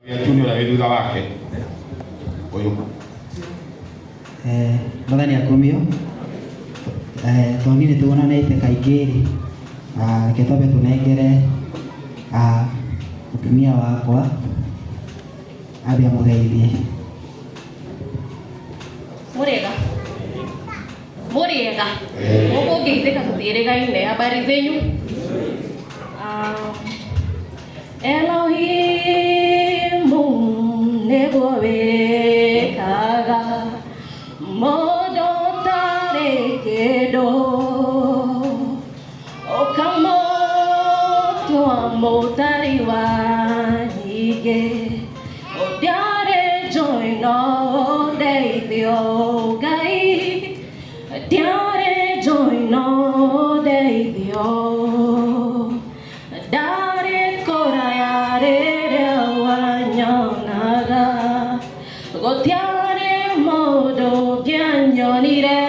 Tu nĩ ũrĩa wĩ thutha wake ũyũ. Mwathani akumio. Toni nĩ tuonanĩte kaingĩ rĩ, reke twambe tũnengere mũtumia wakwa ambe amũgeithie. Muriega. Muriega. Mũkũngeithĩka tũtiĩrĩgaine. Habari zenyu? Elohimu nĩguo wĩkaga mũndũ ũtarĩ kĩndũ ũkamũtua mũtari wa nyingĩ ũndiarĩ njũĩ no ũndeithio Ngai ndiarĩ njũĩ no ũndeithio ndarĩ kũraya rĩrĩa wanyonaga gũtiarĩ mũndũ ũngĩanyonire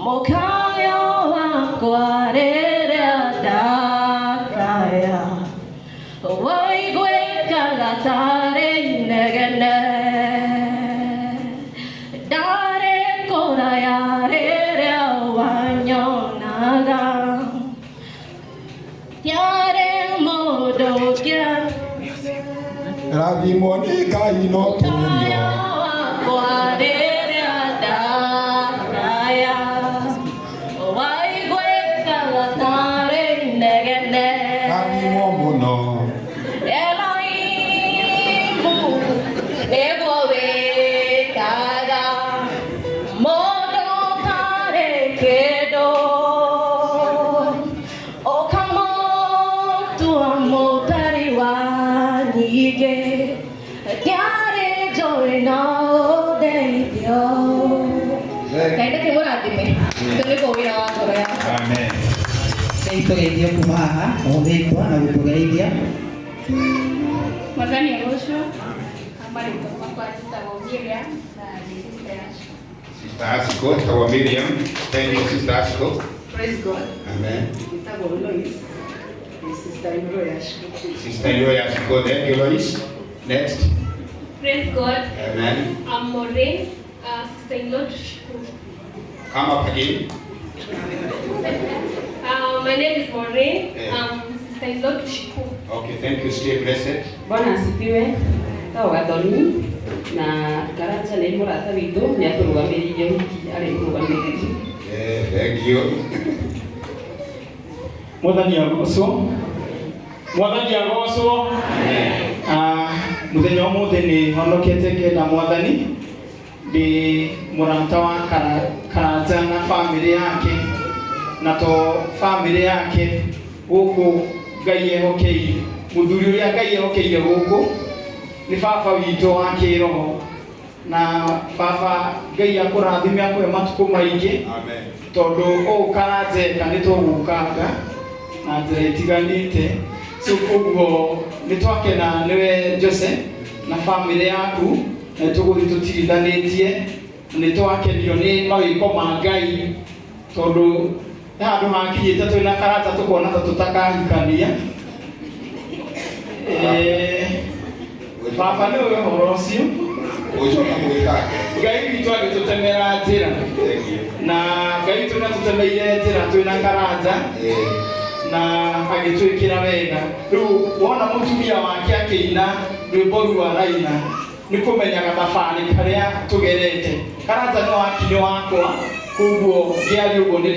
mũkayo wakwa rĩrĩa ndakaya waiguĩkaga tarĩ inegene ndarĩ kũraya rĩrĩa wanyonaga tiarĩ mũndũ ũngĩa Rathimwo nĩ Ngai no tũrio. Wakwa rĩrĩa ndakaya waiguĩkaga tarĩ inegene Rathimwo mũno. Elohimu nĩguo wĩkaga mũndũ ũtarĩ kĩndũ ũkamũtua mũtari wa nyingĩ ndiarĩ njũĩ no ũndeithio Ngai ndakĩmũrathime ũcio nĩguo wĩra wa ngoro yakwa. Amen. Ngai tũgeithio kuma haha ũhũthĩtwo na gũtũgeithia. Mwathani agocwo. Marĩtwa makwa njĩtagwo Miriam na ndĩ sister ya Ashiko. Sister Asiko, etagwo Miriam. Thank you, Sister Asiko. Praise God. Amen. Njĩtagwo Lois. Ni sister in law ya Ashiko. Sister in law ya Asiko, thank you, Lois. Next. Praise God. Amen. I'm Maureen, sister-in-law to Shiku. Come up again. My name is Maureen. Yeah. I'm sister-in-law to Shiku. Okay, thank you. Stay blessed. Bwana asifiwe. Tagwo Gathoni na Karanja nĩ mũrata witũ nĩ atũrũgamĩrĩire wiki arĩ mũrũgamĩrĩri. Yeah, thank you. Mwathani agocwo. Mwathani agocwo. Mũthenya ũmũthĩ nĩ honokete ngenda mwathani ndĩ mũrata wa Karanja na bamĩrĩ yake na to bamĩrĩ yake gũkũ Ngai ehokeire mũthuri ũrĩa Ngai ehokeire gũkũ nĩ baba witũ wa kĩroho na baba Ngai akũrathime akũhe matukũ maingĩ. Amen. Tondũ ũũ Karanja nĩ tũgũkanga na njĩra itiganĩte so koguo nĩ twakena nĩwe Jose na bamĩrĩ yaku na nĩ tũgũthiĩ tũtigithanĩtie na nĩ twakenio nĩ mawĩko ma Ngai tondũ he handũ hakinyĩte twĩna Karanja tũkona ta tũtakahikania. Baba nĩ ũĩ ũhoro ũcio. Ũcoka gwĩka atĩa? Ngai witũ agĩtũtemera njĩra. Thank you. Na Ngai witũ nĩatũtemeire njĩra twĩna Karanja na agĩtwĩkĩra wega rĩu wona mũtumia wake akĩina rwĩmbo rũu araina nĩ kũmenya gathabarĩ karĩa tũgerete. Karanja nĩ wakinĩ wakwa koguo ngĩaria ũguo nĩ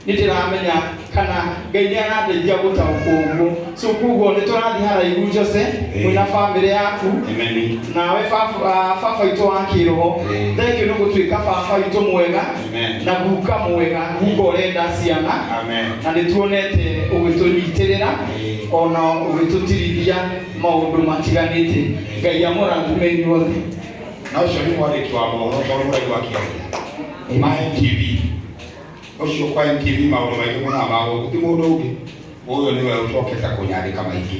ndĩramenya kana Ngai nĩ arandeithia gũtaũkwo ũguo so koguo nĩ tũrathiĩ haraihu Jose mwĩna bamĩrĩ yaku. Amen. Nawe baba witũ wa kĩroho, thank you nĩ gũtuĩka baba witũ mwega. Amen. Na guka mwega guka ũrenda ciana. Amen. Na nĩ tuonete ũgĩtũnyitĩrĩra ona ũgĩtũtirithia maũndũ matiganĩte. Ngai amũrathime inyuothe. Na ũcio nĩ mwandĩki wa mohoro tondũ ũraigua akĩaria ma NTV ũcio kwa NTV maũndũ maingĩ mũno ma gũkũ ti mũndũ ũngĩ ũyũ nĩwe ũcokete kũnyandĩka maingĩ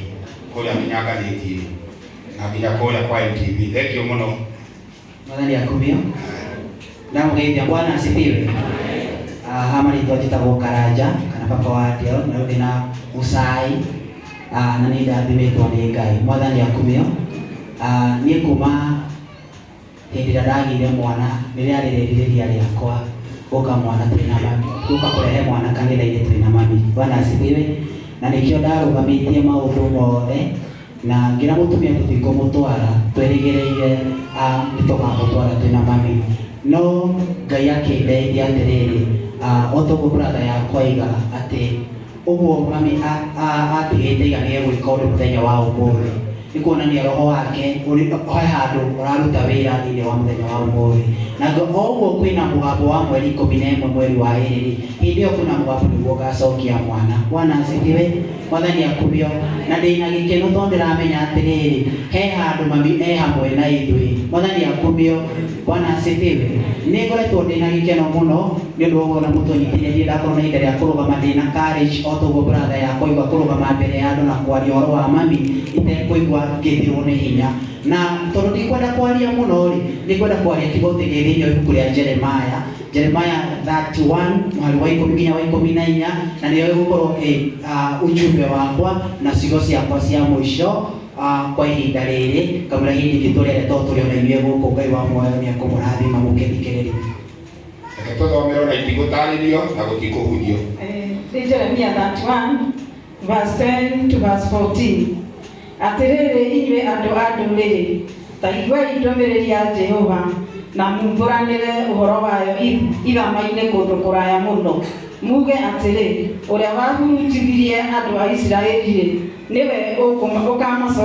kũrĩa nginya ngathĩti-inĩ na nginya kũrĩa kwa NTV. Thank you mũno. Mwathani akumio. Ndamũgeithia. Bwana asifiwe. Haha marĩtwa njĩtagwo Karanja kana baba wa Deo na rĩu ndĩna Mũcai. Na nĩ ndathimĩtwo nĩ Ngai. Mwathani akumio. Niĩ kuma hĩndĩ ĩrĩa ndagĩire mwana nĩ rĩarĩ rĩrirĩria rĩakwa gũka mwana twĩna mami, gũka kũrehe mwana kanitha-inĩ twĩna mami. Bwana asifiwe. Na nĩkĩo ndarũgamĩtie maũndũ mothe na ngĩra mũtumia tũtikũmũtwara, twĩrĩgĩrĩire nĩtũkamũtwara twĩna mami. No Ngai akĩndeithia atĩrĩrĩ, o toguo brother yakwa aiga atĩ ũguo mami atigĩte iga nĩegwĩka ũndũ mũthenya wa ũmũthĩ, nĩ kuonania roho wake ũrĩ he handũ ũraruta wĩra thĩinĩ wa mũthenya wa ũmũthĩ. Na o ũguo kwĩna mũgambo wa mweri 11 mweri wa 2 rĩ, hĩndĩ ĩyo kwĩna mũgambo nĩguo ngacokia mwana. Bwana asifiwe. Mwathani akumio. Na ndĩna gĩkeno tondũ ndĩramenya atĩrĩrĩ, he handũ mami e hamwe na ithuĩ. Mwathani akumio. Bwana asifiwe. Nĩ ngoretwo ndĩna gĩkeno mũno nĩ ũndũ wa ũguo na mũtũnyitire niĩ ndakorwo na ihinda rĩa kũrũgama ndĩna courage o toguo brother yakwa aigua kũrũgama mbere ya andũ na kwaria ũhoro wa mami itekũigua ngĩthirwo nĩ hinya. Na tondũ ndikwenda kwaria mũno rĩ, nĩngwenda kwaria kiugo gĩkĩ thĩinĩ wa ibuku rĩa Jeremiah, Jeremiah 31 mũhari wa 10 nginya wa 14, na nĩyo ĩgũkorwo ĩ ujumbe wakwa na ciugo ciakwa cia mũico kwa ihinda rĩrĩ, kamũira hĩndĩ ĩngĩ tũrere tondũ tũrĩ ona inyuĩ gũkũ. Ngai wa muoyo nĩekũmũrathima mũkĩthikĩrĩria. Reke tũthomere na itigũtarĩrio na gũtikũhunjio. Nĩ Jeremia 31 verse 10 to verse 14. Atĩrĩrĩ inyuĩ andũ a ndũrĩrĩ, ta iguai ndũmĩrĩri ya Jehova na mumbũranĩre ũhoro wayo ithama-inĩ kũndũ kũraya mũno. Muge atĩrĩ, ũrĩa wahurunjithirie andũ a Isiraeli-rĩ, nĩwe ũkamacokia.